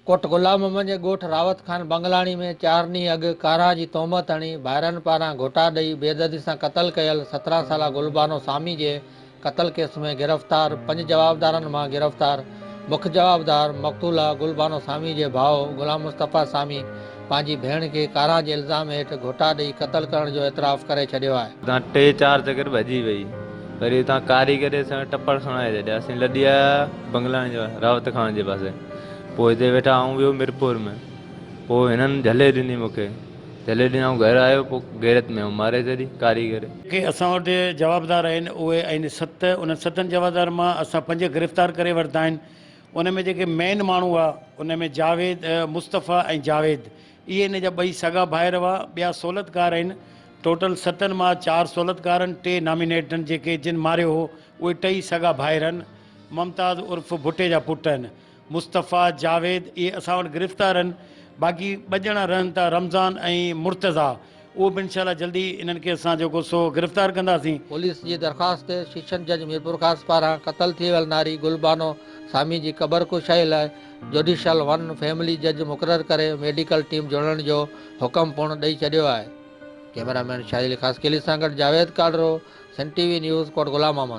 ڪوٽ غلام محمد جي ڳوٺ راوت خان بنگلاڻي ۾ چار ڏينهن اڳ ڪارانهن جي تهمت هڻي ڀائرن پاران گهوٽا ڏئي بيدردي سان قتل ڪيل 17 سالا گلبانو سامي جي قتل ڪيس ۾ گرفتار پنج جوابدارن مان گرفتار مک جوابدار مقتوله گلبانو سامي جي ڀاء غلام مصطفيٰ سامي پنهنجي ڀيڻ کي ڪارانهن جي الزام هيٺ گهوٽا ڏئي قتل ڪرڻ جو اعتراف ڪري ڇڏيو آهي. اتان ٽي چار چڪر ڀڄي وئي. وري اتان ڪاريگر اسان کي ٽپڙ کڻائي ڇڏيا. اسين لڏي آيا بنگلاڻي جي راوت خان جي پاسي. پوء هتي ويٺا آئون ويو ميرپور ۾. پوء هنن جهلي ڏني مون کي. جهلي ڏني آئون گهر آيو پوء غيرت ۾ آئون ماري ڇڏي ڪاريگر. جيڪي اسان وٽ جوابدار آهن اهي آهن ست. انهن ستن جوابدارن مان اسان پنج گرفتار ڪري ورتا آهن. ان ۾ جيڪي مين ماڻهو هئا ان ۾ جاويد، مصطفيٰ ۽ جاويد اهي ان جا ٻئي سڳا ڀائر هئا. ٻيا سهولتڪار آهن. ٽوٽل ستن مان چار سهولتڪار آهن، ٽي نامينيٽ آهن جيڪي جن ماريو هو اهي ٽئي سڳا ڀائر آهن. ممتاز عرف ڀٽي جا پٽ آهن. مصطفيٰ، جاويد اهي اسان وٽ گرفتار آهن. باقي ٻه ڄڻا رهن ٿا رمضان ۽ مرتضيٰ اهو به انشاء الله جلدي انهن کي اسان جيڪو سو گرفتار ڪنداسين. پوليس جي درخواست تي سيشن جج ميرپورخاص پاران قتل ٿي ويل ناري گل بانو سامي جي قبر ڪشائي لاء جوڊيشل ون فيملي جج مقرر ڪري ميڊيڪل ٽيم جوڙڻ جو حڪم پڻ ڏئي ڇڏيو آهي. ڪئميرا مين شاهد علي خاصخيلي سان گڏ Javed Kalro, Sindh T V news, Kot Ghulam Muhammad.